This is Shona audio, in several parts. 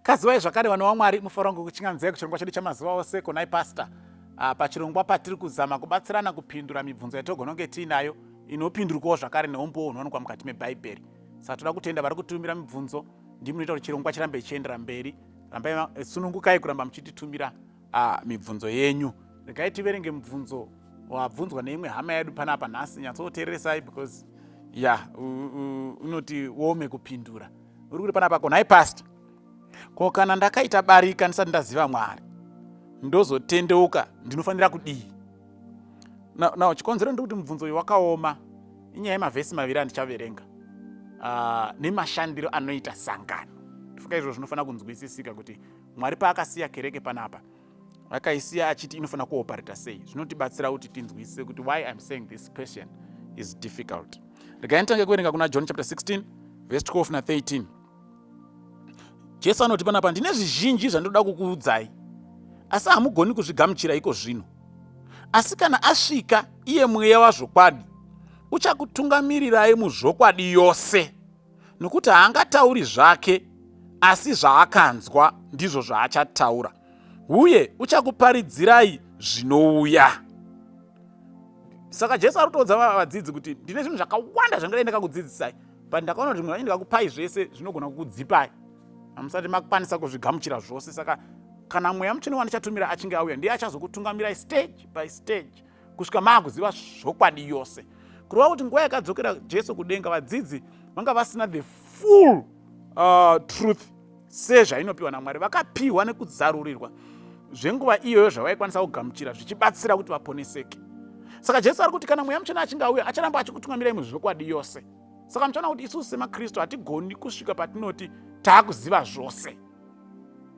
Kazivai zvakare vana vaMwari, mufaro wangu kuchinganzei kuchirongwa chedu chamazuva ose konai pastor. Pachirongwa patiri kuzama kubatsirana kupindura mibvunzo yatogona kunge tiinayo inopindurwawo zvakare neumbowo hunowanikwa mukati meBhaibheri. Saka toda kutenda vari kutumira mibvunzo, ndimi munoita kuti chirongwa chirambe chichiendera mberi. Rambai sunungukai kuramba muchititumira mibvunzo yenyu. Regai tiverenge mubvunzo wabvunzwa neimwe hama yedu panapa nhasi. Nyatsoteereresai because ya unoti wome kupindura. Uri kuti panapa konai pastor, ko kana ndakaita barika ndisati ndaziva Mwari ndozotendeuka ndinofanira kudii? Now chikonzero ndikuti mubvunzo uyu wakaoma inyaya yemavhesi maviri andichaverenga nemashandiro anoita sangano. Ndifunga izvo zvinofanira kunzwisisika kuti Mwari paakasiya kereke panapa akaisiya achiti inofanira kuoperata sei. Zvinotibatsira kuti tinzwisise kuti why I'm saying this question is difficult. Regai nditange kuverenga kuna John chapter 16 verse 12 na 13. Jesu anoti panapa, ndine zvizhinji zvandinoda kukuudzai, asi hamugoni kuzvigamuchira iko zvino. Asi kana asvika iye Mweya wazvokwadi, uchakutungamirirai muzvokwadi yose, nokuti haangatauri zvake, asi zvaakanzwa ndizvo zvaachataura, uye uchakuparidzirai zvinouya. Saka Jesu ari kutoudza vadzidzi kuti ndine zvinhu zvakawanda zvandingadai ndakakudzidzisai, but ndakaona kuti zvimwe ndikakupai zvese zvinogona kukudzipai, hamusati makwanisa kuzvigamuchira zvose. Saka kana Mweya Mutsvene wandichatumira achinge auya, ndiye achazokutungamirai stage by stage kusvika maakuziva zvokwadi yose. Kureva kuti nguva yakadzokera Jesu kudenga, vadzidzi vanga vasina the full truth sezvainopiwa naMwari. Vakapiwa nekuzarurirwa zvenguva iyoyo zvavaikwanisa kugamuchira zvichibatsira kuti vaponeseke. Saka Jesu ari kuti kana Mweya Mutsvene achinge auya, acharamba achikutungamirai muzvokwadi yose. Saka muchaona kuti isusu semaKristu hatigoni kusvika patinoti taakuziva zvose,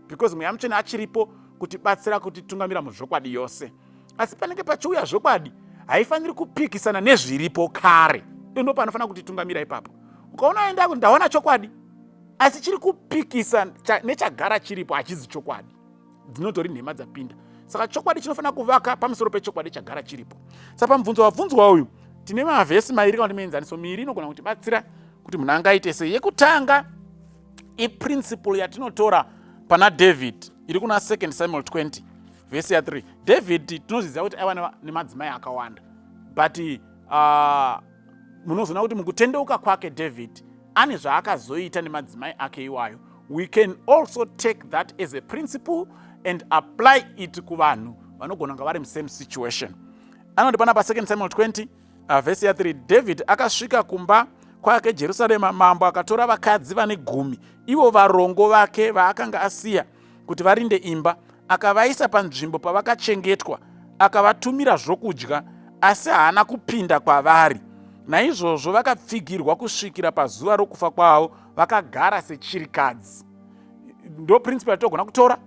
because Mweya Mutsvene achiripo kutibatsira kutitungamira muzvokwadi yose. Asi panenge pachiuya zvokwadi haifaniri kupikisana nezviripo kare. Ndo panofanira kutitungamira ipapo. Ukaona aenda kuti ndaona chokwadi asi chiri kupikisa nechagara chiripo, hachizi chokwadi, dzinotori nhema dzapinda. Saka chokwadi chinofanira kuvaka pamusoro pechokwadi chagara chiripo. Saka pamubvunzo wabvunzwa uyu tine mavhesi mairi kana kuti mienzaniso miiri inogona kutibatsira kuti munhu angaite sei. Yekutanga iprinciple yatinotora pana David iri kuna 2 Samuel 20 vhesi ya 3. David tinozviziva kuti aiva nemadzimai akawanda, but munozoona kuti mukutendeuka kwake David ane zvaakazoita nemadzimai ake iwayo. We can also take that as a principle and apply it kuvanhu vanogona kunga vari musame situation. Anoti pana pa 2 Samuel 20 vhesi ya 3, David akasvika kumba kwake Jerusarema, mambo akatora vakadzi vane 10, ivo varongo vake vaakanga asiya kuti varinde imba, akavaisa panzvimbo pavakachengetwa, akavatumira zvokudya, asi haana kupinda kwavari. Naizvozvo vakapfigirwa kusvikira pazuva rokufa kwavo, vakagara sechirikadzi. Ndo principle yatogona kutora.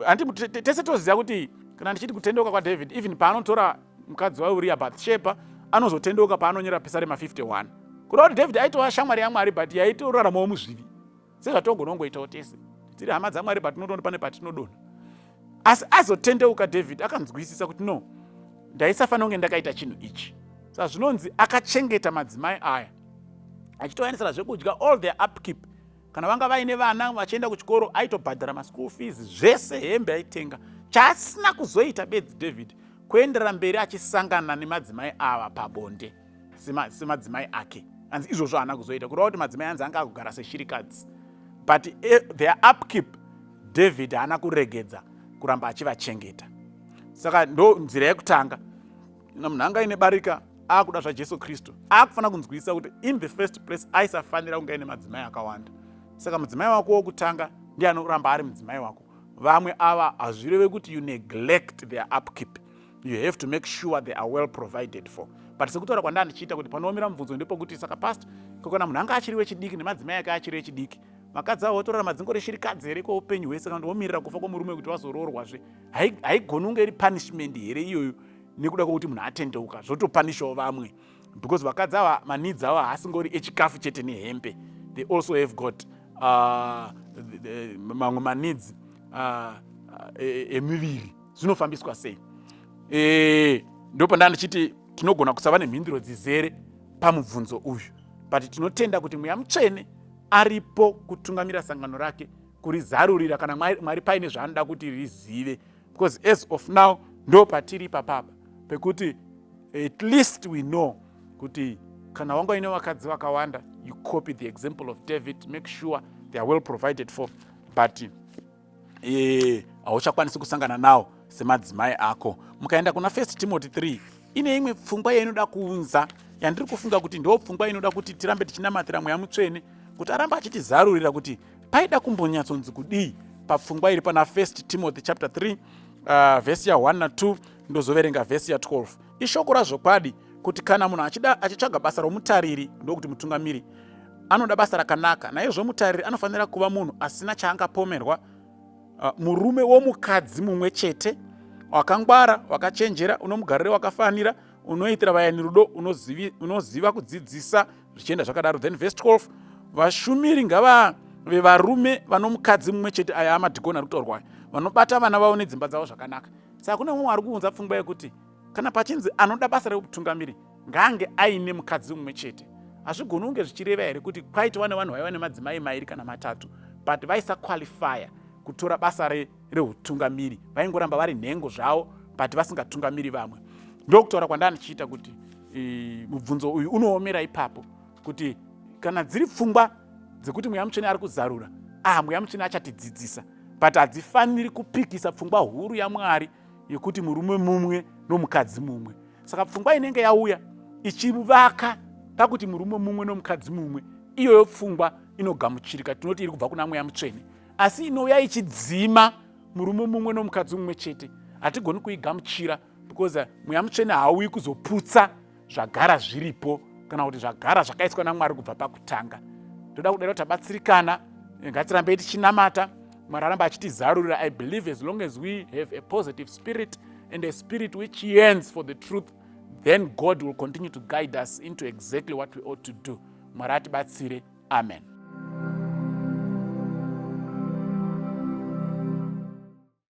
Handi tese toziva kuti kana ndichiti kutendeuka kwaDavid, even paanotora mukadzi waUria Bathsheba, anozotendeuka paanonyora Pisarema 51. Kureva kuti David aitova shamwari yaMwari, but yaitoraramawo muzvivi sezvatogona kungoitawo tese tiri hama dzaMwari, patinotoona pane patinodonha. Asi azotendeuka David akanzwisisa kuti no, ndaisafanira kunge ndakaita chinhu ichi. Saka zvinonzi akachengeta madzimai aya achitovaendesera zvekudya, all their upkeep. Kana vanga vaine vana vachienda kuchikoro, aitobhadhara maschool fees, zvese, hembe aitenga. Chaasina kuzoita bedzi David kuenderera mberi achisangana nemadzimai ava pabonde semadzimai ake. Anzi izvozvo haana kuzoita. Kureva kuti madzimai anzi anga akugara seshirikadzi, but their upkeep David haana kuregedza kuramba achivachengeta. Saka ndo nzira yekutanga. Munhu anga aine barika akuda zvaJesu Kristu, akufanira kunzwisisa kuti in the first place aisafanira kunge aine madzimai akawanda. Saka mudzimai wako wokutanga ndiye anoramba ari mudzimai wako. Vamwe ava hazvireve kuti you neglect their upkeep. You have to make sure they are well provided for. But sekutaura kwandanga ndichiita kuti panoomera mubvunzo ndepokuti saka past kana munhu anga achiri wechidiki nemadzimai ake achiri echidiki, vakadzi avo votorarama dzingori shirikadzi here kweupenyu hwese, kana kuti vomirira kufa kwomurume kuti vazoroorwazve? Haigoni kunge iri punishment here iyoyo nekuda kwokuti munhu atendeuka zvotopanishawo vamwe? Because vakadzi ava maneeds avo haasingori echikafu chete nehembe. They also have got mamwe maneeds emiviri. Zvinofambiswa sei? Ndopandaa ndichiti tinogona kusava nemhinduro dzizere pamubvunzo uyu, but tinotenda kuti Mweya Mutsvene aripo kutungamira sangano rake. kurizarurira kana Mwari paine zvaanoda kuti rizive, because as of now ndo patiri ipapapa pekuti at least we know kuti kana wanga uine vakadzi vakawanda, you copy the example of David, make sure they are well provided for, but hauchakwanisi kusangana nawo semadzimai ako. Mukaenda kuna 1 Timothy 3, ine imwe pfungwa yainoda kuunza yandiri kufunga kuti ndo pfungwa inoda kuti tirambe tichinamatira Mweya Mutsvene kuti arambe achitizarurira kuti paida kumbonyatsonzi kudii papfungwa iri pana 1 Timothy chapter 3, vhesi ya1 na2, ndozoverenga vhesi ya12. Ishoko razvokwadi kuti kana munhu achida achitsvaga basa romutariri, ndokuti mutungamiri, anoda basa rakanaka. Naizvo mutariri anofanira kuva munhu asina chaangapomerwa, murume womukadzi mumwe chete, wakangwara, wakachenjera, unomugariro wakafanira, unoitira vayani rudo, unoziva kudzidzisa, zvichienda zvakadaro. Then verse 12: vashumiri ngavave varume vanomukadzi mumwe chete, aya amadhikoni ari kutaurwa, vanobata vana vavo nedzimba dzavo zvakanaka. Saka kune mumwe ari kuunza pfungwa yekuti kana pachinzi anoda basa reutungamiri ngaange aine mukadzi mumwe chete, hazvigoni kunge zvichireva here kuti kwaitova nevanhu vaiva nemadzimai mairi kana matatu, but vaisaqualifya kutora basa reutungamiri, vaingoramba vari nhengo zvavo but vasingatungamiri vamwe? Ndokutaura kwandanga ndichiita kuti mubvunzo uyu unoomera ipapo, kuti kana dziri pfungwa dzekuti Mweya Mutsvene ari kuzarura, ah, Mweya Mutsvene achatidzidzisa, but hadzifaniri kupikisa pfungwa huru yaMwari yekuti murume mumwe nomukadzi mumwe. Saka pfungwa inenge yauya ichivaka pakuti murume mumwe nomukadzi mumwe, iyoyo pfungwa inogamuchirika, tinoti iri kubva kuna Mweya Mutsvene. Asi inouya ichidzima murume mumwe nomukadzi mumwe chete, hatigoni kuigamuchira, because Mweya Mutsvene hauyi kuzoputsa zvagara zviripo kana kuti zvagara zvakaiswa naMwari kubva pakutanga. Ndoda kudaro tabatsirikana. Ngatirambei tichinamata, Mwari aramba achitizarurira. I believe as long as we have a positive spirit and a spirit which yearns for the truth, then God will continue to guide us into exactly what we ought to do. Mwari atibatsire. Amen.